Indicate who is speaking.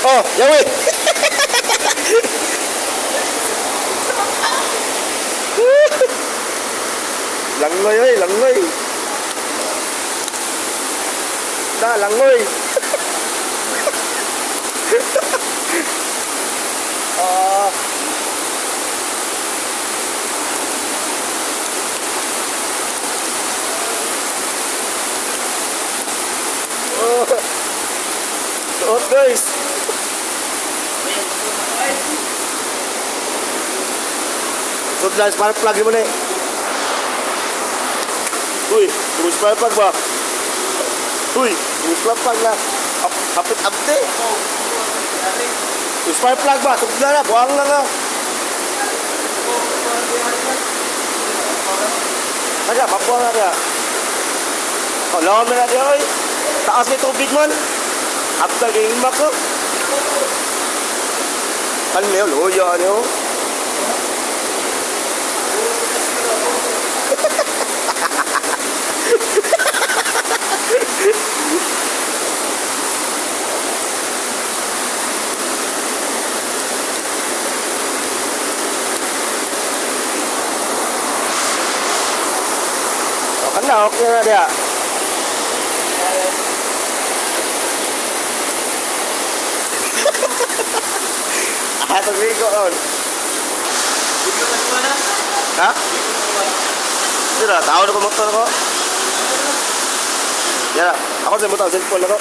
Speaker 1: Oh, yawi. Langoy oy, langoy. Da, langoy. Ah. Oh. Suot, guys. Suot lang, spark plug mo na eh. Uy, tungod spark plug ba? Uy, tungod spark plug na. Hapit abte. Uy, spark plug ba? Suot na na, buwang na na. Kaya, mabuwang na kaya. Oh, lawan mo na kaya, oy. Taas ni tubig man. Abta kay imak ko. Kan niyo, luya niyo. Oh, kan na, okay na diya. Ah, pag-rigo on. Ha? Sira, tao na ko motor ko. Yara, ako sa motor, cellphone ako.